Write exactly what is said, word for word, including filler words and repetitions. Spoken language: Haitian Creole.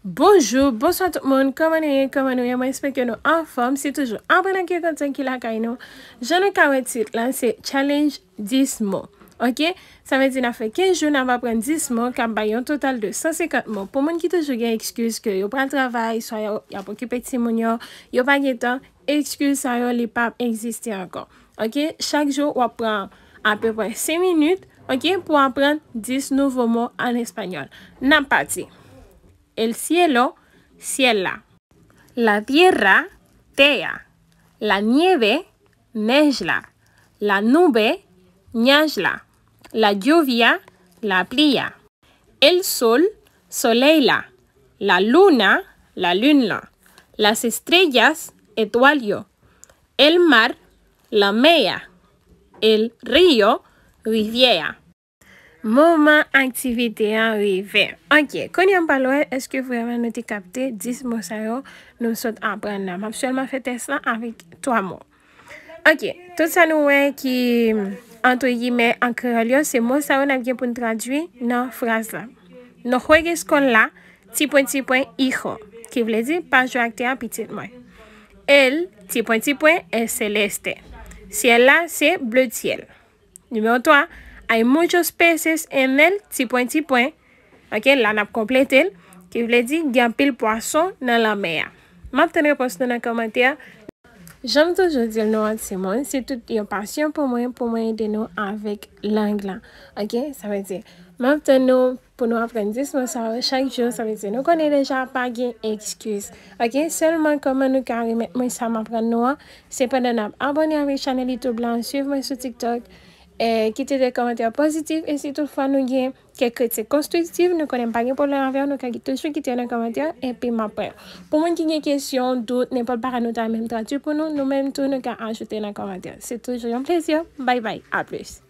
Bonjou, bonswa tout moun, kòman nou ye, kòman nou ye? Mwen espere ke nou anfòm. Se toujou Aprann ak Yo Kontan ki lakay nou. Jan nou ka wè tit la, se Challenge dis mo. Ok? Sa vle di n ap fè kenz jou, n ap aprann dis mo k ap bay yon total de san senkant mo. Pou moun ki toujou gen ekskiz ke yo pral travay, swa y ap okipe timoun yo, yo pa gen tan, ekskiz sa yo, li p ap egziste ankò. Ok? Chak jou, w ap pran apeprè senk minit, ok, pou aprann dis nouvo mo an espanyòl. N ap pati. El cielo, syèl la. La tierra, tè a. La nieve, nèj la. La nube, nyaj la. La lluvia, lapli a. El sol, solèy la. La luna, lalin lan. Las estrellas, etwal yo. El mar, lanmè a. El río, rivyè a. Moman aktivite an rive. Ok, kounye a m pral wè èske vrèman nou te kapte dis mo sa yo nou sot aprann nan. M ap sèlman fè tès lan avèk twa mo. Ok, tout sa nou wè ki, antre gimè, an kreyòl yo, se mo sa yo n ap gen pou n tradui nan fraz la. No juegues con la, ti pwen, ti pwen, hijo, ki vle di pa jwe ak tè a, pitit mwen. El, ti pwen, ti pwen, es celeste. Syèl la, se ble syèl. Nimewo twa, hay muchos peces en el, ti pwen, ti pwen. Ok, la n ap konplete l, ki vle di gen anpil pwason nan lanmè a. M ap tann repons nou nan kòmantè. Jan m toujou di l nou an timoun, se tout yon pasyon pou mwen, pou mwen ede nou avèk lang lan. Ok, sa vle di, m ap tann nou pou nou aprann dis mo sa yo chak jou, sa vle di nou konnen deja pa gen ekskiz. Ok, sèlman kòman nou ka remèt mwen sa m aprann nou an, se pandan n ap abòne avèk chanèl YouTube la, swiv mwen sou TikTok, e kite de kòmantè pozitif, e si toutfwa nou gen kèk kritik konstriktif, nou konnen m pa gen pwoblèm avè w, nou ka toujou kite yo nan kòmantè, epi m ap pran yo. Pou moun ki gen kesyon, dout, nenpòt bagay nou ta renmen m tradui pou nou, nou menm tou nou ka ajoute nan kòmantè. Se toujou yon plezi. Bye bye, a plis.